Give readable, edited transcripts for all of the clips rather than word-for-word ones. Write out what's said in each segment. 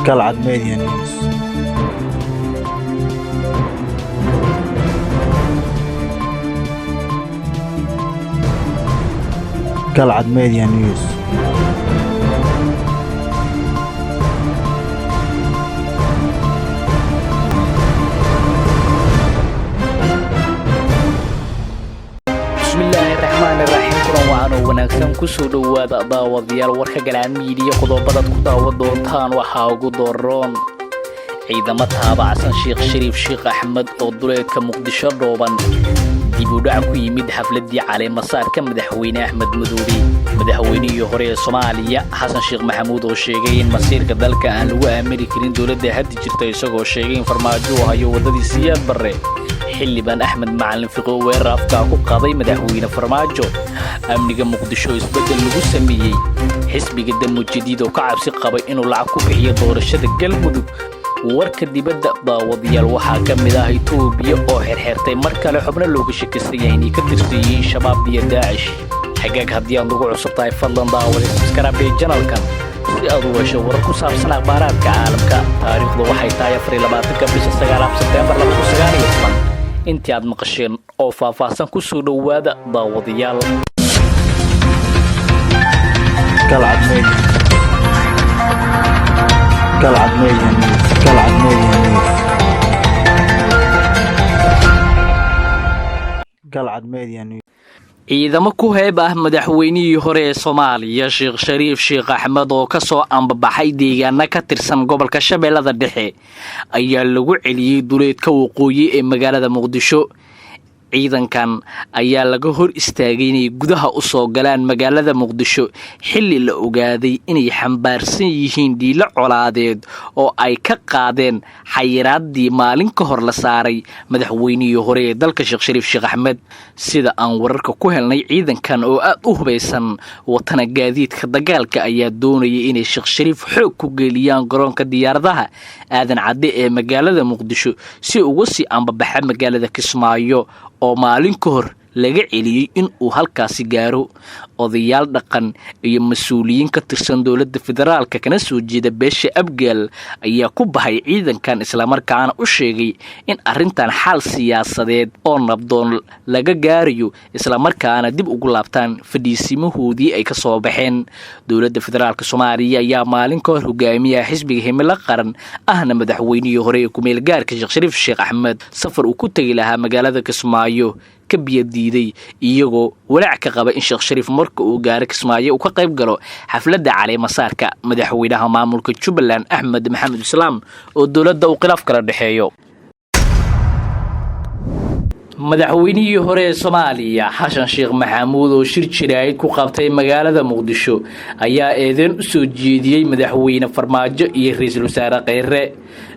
Galcad Media News. Galcad Media News. Bismillaahi raxmaani raxiim. Kulan wacan oo wanaagsan, kusoo dhowaada daawadayaal warka Galcad Miidiya. Qodobadaad ku daawan doontaan waxaa ugu doroon ciidamo taabacsan Sheekh Shariif Sheekh Axmed oo duleedka Muqdisho dhooban, dib u dhac ku yimid xafladii caleemasaarka madaxweyne Axmed Madoobe, madaxweynihii hore ee Soomaaliya Xasan Sheekh Maxamuud oo sheegay in masiirka dalka aan lagu aamini karin dowladda haddi jirta, isagoo sheegay in Farmaajo uu hayo waddadii Siyaad Barre, xildhibaan Axmed Macalin Fiqo weerar afkaa ku qaaday madaxweyne Farmaajo, amniga Muqdisho isbeddel lagu sameeyey, xisbiga Damo Jadiid oo ka cabsi qabay inuu lacag ku bixiyo doorashada Galmudug. Warka dibadda daawadayaal waxaa ka mid ah Itoobiya oo xirxirtay mar kale xubno looga shakisan yahay inay ka tirsan yihiin Shabaab iyo Daacish. Xagaag, haddii aad ugu cusub tahay, fadlan daawada subscribe channelkan si aad u hesho warar ku saabsan akhbaaraadka caalamka. Taariikhdu waxay tahay 24-ka bisha 9aad Sebteembar 2019. Intii aad maqasheen oo faahfaahsan ku soo dhowaada daawadayaal. Galcad Media. Galcad Media News. Galcad Media News. Galcad Media News. Ciidamo ku heeb ah madaxweynihii hore ee Soomaaliya Sheekh Shariif Sheekh Axmed oo kasoo ambabaxay deegaano ka tirsan gobolka Shabeellada Dhexe ayaa lagu celiyey duleedka waqooyi ee magaalada Muqdisho. Ciidankan ayaa laga hor istaagay inay gudaha u soo galaan magaalada Muqdisho, xilli la ogaaday inay xambaarsan yihiin dhiilo colaadeed oo ay ka qaadeen xayiraadii maalin ka hor la saaray madaxweynihii hore ee dalka Sheekh Shariif Sheekh Axmed. Sida aan wararka ku helnay, ciidankan oo aad u hubaysan, watana gaadiidka dagaalka, ayaa doonayay inay Sheekh Shariif xoog ku geeliyaan garoonka diyaaradaha Aadan Cadde ee magaalada Muqdisho si uga sii ambabaxa magaalada Kismaayo oo maalin ka hor laga celiyey in uu halkaasi gaaro. Odayaal dhaqan iyo mas-uuliyiin ka tirsan dowladda federaalka kana soo jeeda beesha Abgaal ayaa ku bahay ciidankan, islamarkaana u sheegay in arrintan xal siyaasadeed oo nabdoon laga gaarayo, islamarkaana dib ugu laabtaan fadhiisimahoodii ay ka soo baxeen. Dowladda federaalka Soomaaliya ayaa maalin ka hor hogaamiyaha xisbiga Himilo Qaran ahna madaxweynihii hore ee kumeel gaarka Sheekh Shariif Sheekh Axmed safar uu ku tegi lahaa magaalada Kismaayo ka biyo diiday, iyagoo walaac ka qaba in Sheekh Shariif marka uu gaaro Kismaayo uu ka qayb galo xafladda caleemasaarka madaxweynaha maamulka Jubbaland Axmed Maxamed Islaam oo dowladda uu khilaaf kala dhexeeyo. Madaxweynihii hore ee Soomaaliya Xasan Sheekh Maxamuud oo shir jiraayid ku qabtay magaalada Muqdisho ayaa eedeyn u soo jeediyey madaxweyne Farmaajo iyo ra-iisul wasaare Kheyre.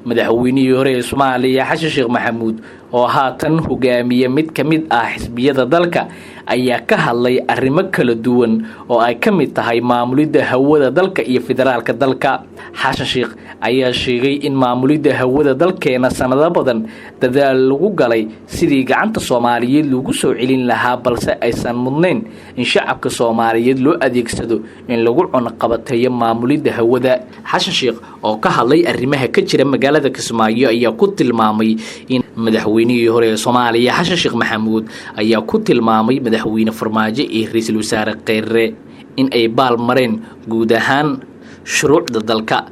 Madaxweynihii hore ee Soomaaliya Xasan Sheekh Maxamuud oo haatan hogaamiya mid ka mid ah xisbiyada dalka ayaa ka hadlay arrimo kala duwan oo ay ka mid tahay maamulidda hawada dalka iyo federaalka dalka. Xasan Sheekh ayaa sheegay in maamulidda hawada dalkeena sanado badan dadaal lagu galay sidii gacanta Soomaaliyeed lagu soo celin lahaa, balse aysan mudnayn in shacabka Soomaaliyeed loo adeegsado in lagu cunaqabateeyo maamulidda hawada. Xasan Sheekh oo ka hadlay arrimaha ka jira magaalada Kismaayo ayaa ku tilmaamay in madaxweynihii hore ee Soomaaliya Xasan Sheekh Maxamuud ayaa ku tilmaamay madaxweyne Farmaajo iyo ra-iisul wasaare Kheyre in ay baal mareen guud ahaan shuruucda dalka.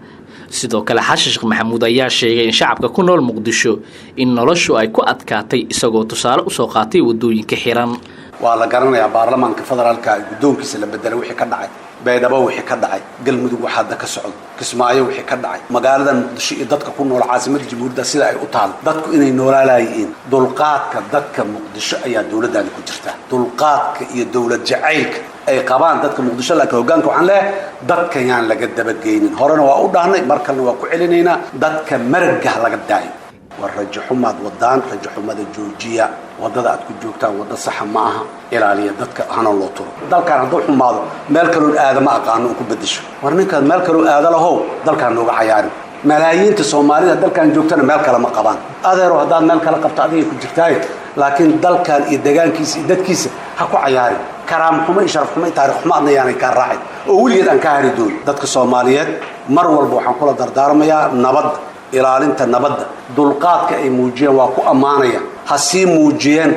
Sidoo kale Xasan Sheekh Maxamuud ayaa sheegay in shacabka ku nool Muqdisho in noloshu ay ku adkaatay, isagoo tusaale usoo qaatay waddooyinka xiran. Waa la garanayaa baarlamaanka federaalka guddoonkiisa la bedelay wixii ka dhacay Baydhabo, wixii ka dhacay Galmudug, waxa hadda ka socdo Kismaayo, wixii ka dhacay magaalada Muqdisho iyo dadka ku nool caasimadda jamhuuriyadda sida ay u taalo, dadku inay noolaalayihiin. Dulqaadka dadka Muqdisho ayaa dowladdaani ku jirta, dulqaadka iyo dowlad jacaylka ay qabaan dadka Muqdisho. Laakiin hoggaanka waxaan leeyahay, dadka yaan laga dabageynin. Horena waa u dhahnay, mar kalena waa ku celinaynaa, dadka maragah laga daayo. War rajo xumaad wadaan, rajo xumada joojiya. Waddada aad ku joogtaan waddo saxa ma aha. Ilaaliya dadka, hana loo turo. Dalkaan hadduu xumaado, meel kaloon aada ma aqaano u ku bedesho. War ninkaad meel kaloo aada lahow, dalkaan nooga cayaarin. Malaayiinta Soomaalida dalkan joogtana meel kale ma qabaan. Adeero, haddaad meel kale qabto adigay ku jirtaaye. Laakiin dalkan iyo degaankiisa iyo dadkiisa ha ku cayaarin. Karaam xumo iyo sharaf xumo iyo taarikh xumo adna yaanay kaa raacin oo weligeed aan kaa hari doonin. Dadka Soomaaliyeed mar walba waxaan kula dardaarmayaa nabadda, ilaalinta nabadda. Dulqaadka ay muujiyeen waa ku ammaanaya, ha sii muujiyeen,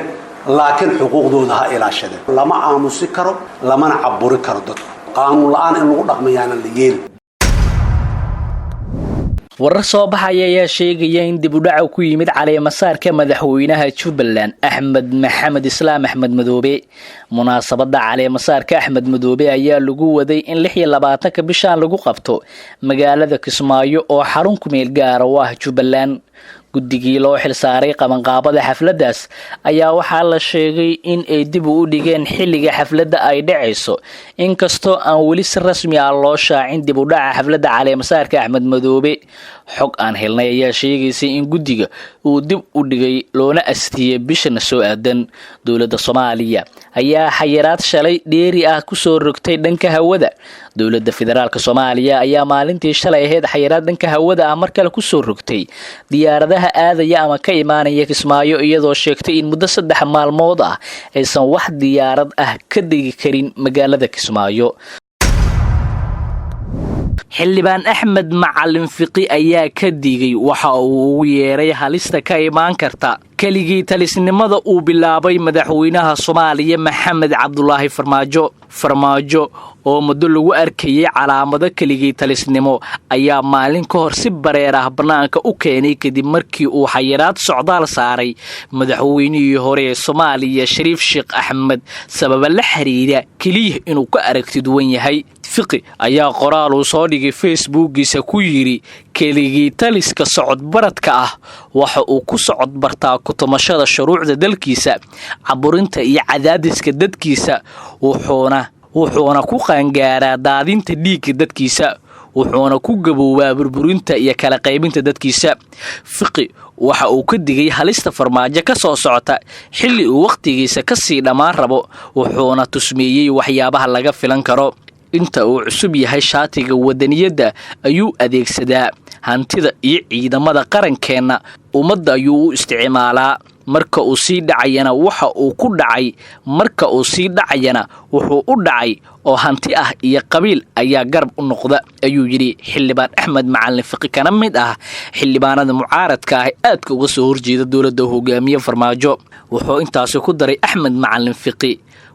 laakiin xuquuqdooda ha ilaashadeen. Lama aamusi karo, lamana caburi karo dadku. Qaanuun la'aan in lagu dhaqmayaanan la yeelin. Warar soo baxaya ayaa sheegaya in dib u dhaca ku yimid caleemasaarka madaxweynaha Jubbaland, Axmed Maxamed Islaam, Axmed Madoobe. Munaasabada caleemasaarka Axmed Madoobe ayaa lagu waday in 26-ka bishaan lagu qabto magaalada Kismaayo oo xarun kumeel gaara u ah Jubbaland. Guddigii loo xilsaaray qabanqaabada xafladdaas ayaa waxaa la sheegay in ay dib u dhigeen xilliga xafladda ay dhacayso, inkastoo aan weli si rasmi ah loo shaacin dib u dhaca xafladda caleemasaarka Axmed Madoobe. Xog aan helnay ayaa sheegaysay in guddiga uu dib u dhigay loona astiiyey bishana soo aadan. Dowladda Soomaaliya ayaa xayiraad shalay dheeri ah kusoo rogtay dhanka hawada. Dowladda Federaalka Soomaaliya ayaa maalintii shalay ahayd xayiraad dhanka hawada ah mar kale kusoo rogtay diyaaradaha aadaya ama ka imaanaya Kismaayo, iyadoo sheegtay in muddo 3 maalmood ah aysan wax diyaarad ah ka degi karin magaalada Kismaayo. Xildhibaan Axmed Macalin Fiqi ayaa ka digay waxa uu ugu yeeray halista ka imaan karta keligii talisnimada uu bilaabay madaxweynaha Soomaaliya, Maxamed Cabdulaahi Farmaajo. Farmaajo oo muddo lagu arkayay calaamado keligii talisnimo ayaa maalin ka hor si bareer ah bannaanka u keenay, kadib markii uu xayiraad socdaal saaray madaxweynihii hore ee Soomaaliya, Shariif Sheekh Axmed, sababa la xiriira keliya inuu ka aragti duwan yahay. Fiqi ayaa qoraal uu soo dhigay Facebookiisa ku yidhi: "Keligii taliska socodbaradka ah waxa uu ku socod bartaa kutumashada shuruucda dalkiisa, caburinta iyo cadaadiska dadkiisa, wuxuuna ku qaangaaraa daadinta dhiigga dadkiisa, wuxuuna ku gaboobaa burburinta iyo kala qaybinta dadkiisa." Fiqi waxa uu ka digay halista Farmaajo ka soo socota xilli uu wakhtigiisa ka sii dhammaan rabo, wuxuuna tusmeeyey waxyaabaha laga filan karo. "Inta uu cusub yahay shaatiga wadaniyadda ayuu adeegsadaa hantida iyo ciidamada qarankeenna, ummadda ayuu u isticmaalaa. Marka uu sii dhacayana waxa uu ku dhacay, marka uu sii dhacayana wuxuu u dhacay oo hanti ah iyo qabiil ayaa garab u noqda," ayuu yidhi xildhibaan Axmed Macalin Fiqi, kana mid ah xildhibaanada mucaaradka ah aadka uga soo horjeeda dowladda hogaamiye Farmaajo. Wuxuu intaasi ku daray Axmed Macalin Fiqi: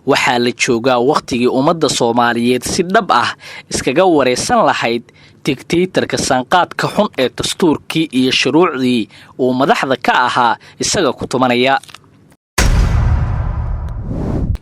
"Waxaa la joogaa wakhtigii ummadda Soomaaliyeed si dhab ah iskaga waraysan lahayd digtaytarka sanqaadka xun ee dastuurkii iyo shuruucdii uu madaxda ka ahaa isaga ku tumanaya."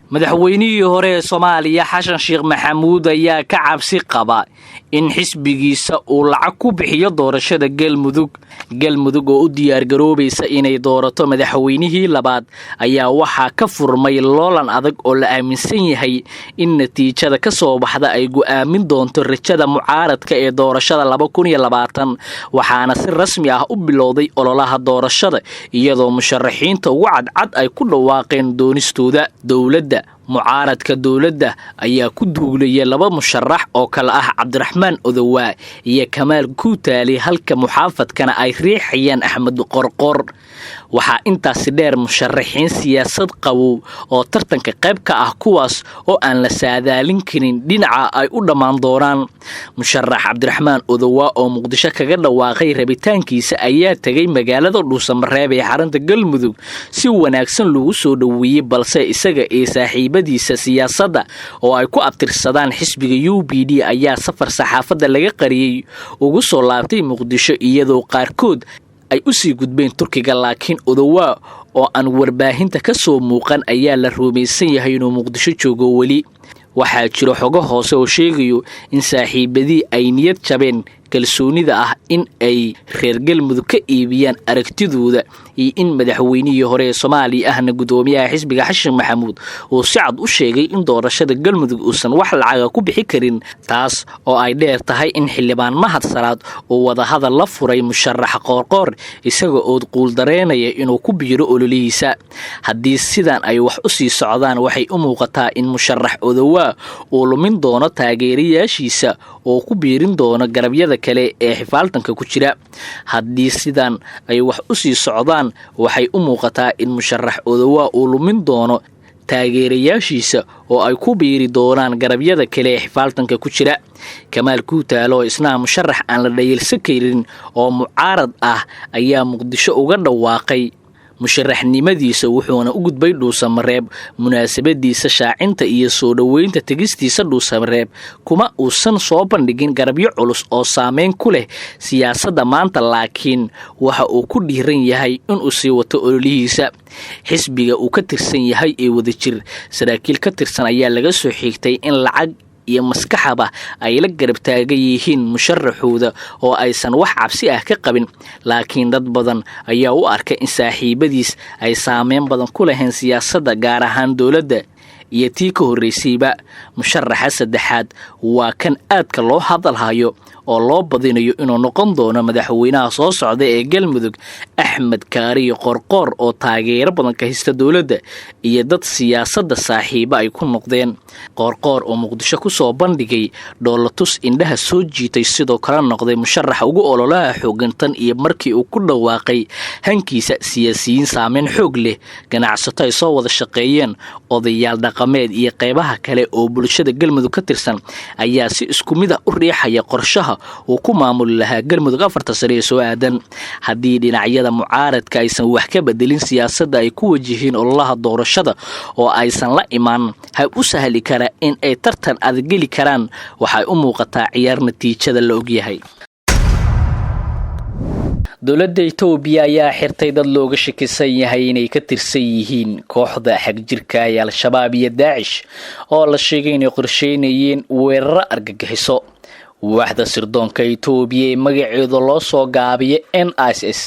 Madaxweynihii hore ee Soomaaliya, Xasan Sheekh Maxamuud, ayaa ka cabsi qaba in xisbigiisa uu lacag ku bixiyo doorashada Galmudug. Galmudug oo u diyaargaroobaysa inay doorato madaxweynihii labaad ayaa waxaa ka furmay loolan adag oo la aaminsan yahay in natiijada ka soo baxda ay go'aamin doonto rajada mucaaradka ee doorashada 2020. Waxaana si rasmi ah u bilowday ololaha doorashada, iyadoo musharaxiinta ugu cadcad ay ku dhawaaqeen doonistooda dowladda. Mucaaradka dowladda ayaa ku duulaya laba musharax oo kale ah Cabdiraxmaan Odowaa iyo Kamaal Kuutaali, halka muxaafadkana ay riixayaan Axmed Qorqor. Waxaa intaasi dheer musharaxiin siyaasad qabow oo tartanka qayb ka ah, kuwaas oo aan la saadaalin karin dhinaca ay u dhammaan doonaan. Musharax Cabdiraxmaan Odowaa oo Muqdisho kaga dhawaaqay rabitaankiisa ayaa tegay magaalada Dhuusamareeb ee xarunta Galmudug, si wanaagsan lagu soo dhoweeyey, balse isaga iyo saaxiibadiisa siyaasadda oo ay ku abtirsadaan xisbiga UPD ayaa safar saxaafadda laga qariyey ugu soo laabtay Muqdisho, iyadoo qaarkood ay u sii gudbeen Turkiga. Laakiin Odowaa oo aan warbaahinta ka soo muuqan ayaa la rumaysan yahay inuu Muqdisho joogo weli. Waxaa jiro xogo hoose oo sheegayo in saaxiibadii ay niyad jabeen kalsoonida ah in ay reer Galmudug ka iibiyaan aragtidooda, iyo in madaxweynihii hore ee Soomaaliya ahna guddoomiyaha xisbiga, Xashin Maxamuud, uu si cad u sheegay in doorashada Galmudug uusan wax lacaga ku bixi karin, taas oo ay dheer tahay in xildhibaan Mahad Salaad uu wadahadal la furay musharax Qoorqoor, isaga oo quuldareynaya inuu ku biiro ololihiisa. Haddii sidan ay wax u sii socdaan, waxay u muuqataa in musharax Odowaa uu lumin doono taageerayaashiisa oo ku biirin doono garabyada. kale ee xifaaltanka ku jira. Haddii sidan ay wax u sii socdaan, waxay u muuqataa in musharax Odowaa uu lumin doono taageerayaashiisa oo ay ku biiri doonaan garabyada kale ee xifaaltanka ku jira. Kamaal Guutaale, oo isnaha musharax aan la dhayalsan karin oo mucaarad ah, ayaa Muqdisho uga dhawaaqay musharaxnimadiisa, wuxuuna u gudbay Dhuusamareeb. Munaasabadiisa shaacinta iyo soo dhoweynta tegistiisa Dhuusamareeb kuma uusan soo bandhigin garabyo culus oo saameyn ku leh siyaasadda maanta, laakiin waxa uu ku dhiiran yahay inuu sii wato ololihiisa. Xisbiga uu ka tirsan yahay ee Wadajir saraakiil ka tirsan ayaa laga soo xigtay in lacag iyo maskaxaba ay la garab taagan yihiin musharaxooda oo aysan wax cabsi ah ka qabin. Laakiin dad badan ayaa u arka in saaxiibadiis ay saameyn badan ku lahayn siyaasadda, gaar ahaan dowladda iyo tii ka horreysayba. Musharaxa saddexaad waa kan aadka loo hadalhayo oo loo badinayo inuu noqon doono madaxweynaha soo socda ee Galmudug, Axmed Kaariyo Qorqoor, oo taageero badan ka haysta dowladda iyo dad siyaasadda saaxiibo ay ku noqdeen. Qoorqoor oo Muqdisho ku soo bandhigay dhoolatus indhaha soo jiitay, sidoo kale noqday musharaxa ugu ololaha xoogan tan iyo markii uu ku dhawaaqay hankiisa, siyaasiyiin saameyn xoog leh, ganacsato ay soo wada shaqeeyeen, odayaal dhaqameed iyo qeybaha kale oo bulshada Galmudug ka tirsan ayaa si isku mid ah u riixaya qorshaha uu ku maamuli lahaa Galmudug 4ta sane ee soo aadan. Haddii dhinacyada mucaaradka aysan wax ka bedelin siyaasadda ay ku wajihiin ololaha doorashada oo aysan la imaan hab u sahli kara in ay tartan adag geli karaan, waxay u muuqataa ciyaar natiijada la ogyahay. Dowladda Itoobiya ayaa xirtay dad looga shakisan yahay inay ka tirsan yihiin kooxda xagjirka ee Al-Shabaab iyo Daacish, oo la sheegay inay qorsheynayeen weeraro argagixiso. Waaxda sirdoonka Itoobiya ee magaceedu loo soo gaabiyo NIS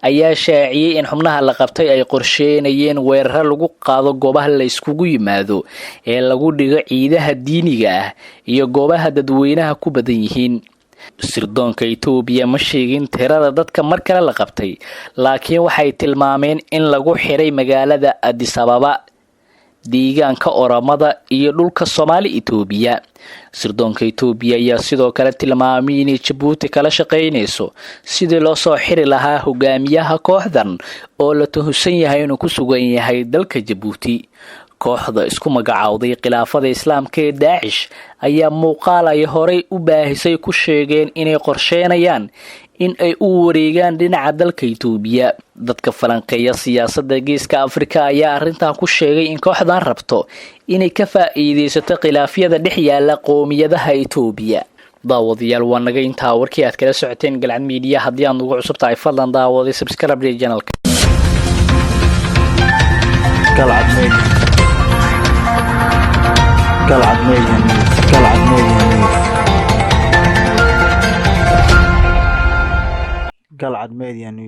ayaa shaaciyey in xubnaha la qabtay ay qorsheynayeen weeraro lagu qaado goobaha la iskugu yimaado ee lagu dhigo ciidaha diiniga ah iyo goobaha dadweynaha ku badan yihiin. Sirdoonka Itoobiya ma sheegin tirada dadka mar kale la qabtay, laakiin waxay tilmaameen in lagu xiray magaalada Addis Ababa, deegaanka Oramada iyo dhulka Soomaali Itoobiya. Sirdoonka Itoobiya ayaa sidoo kale tilmaamay inay Jabuuti kala shaqaynayso sidii loo soo xiri lahaa hogaamiyaha kooxdan oo la tuhusan yahay inuu ku sugan yahay dalka Jabuuti. Kooxda isku magacowday Khilaafada Islaamka ee Daacish ayaa muuqaal ay horey u baahisay ku sheegeen inay qorsheynayaan in ay u wareegaan dhinaca dalka Itoobiya. Dadka falanqeeya siyaasadda Geeska Afrika ayaa arrintan ku sheegay in kooxdan rabto inay ka faa'iideysato khilaafyada dhex yaala qoomiyadaha Itoobiya. Daawadayaal, waa naga intaa warkii aad kala socoteen Galcad Media. Haddii aad nugu cusub tahay, fadlan daawaday subscribe channelka. Galcad Media. Galcad Media News. Galcad Media News. Galcad Media News.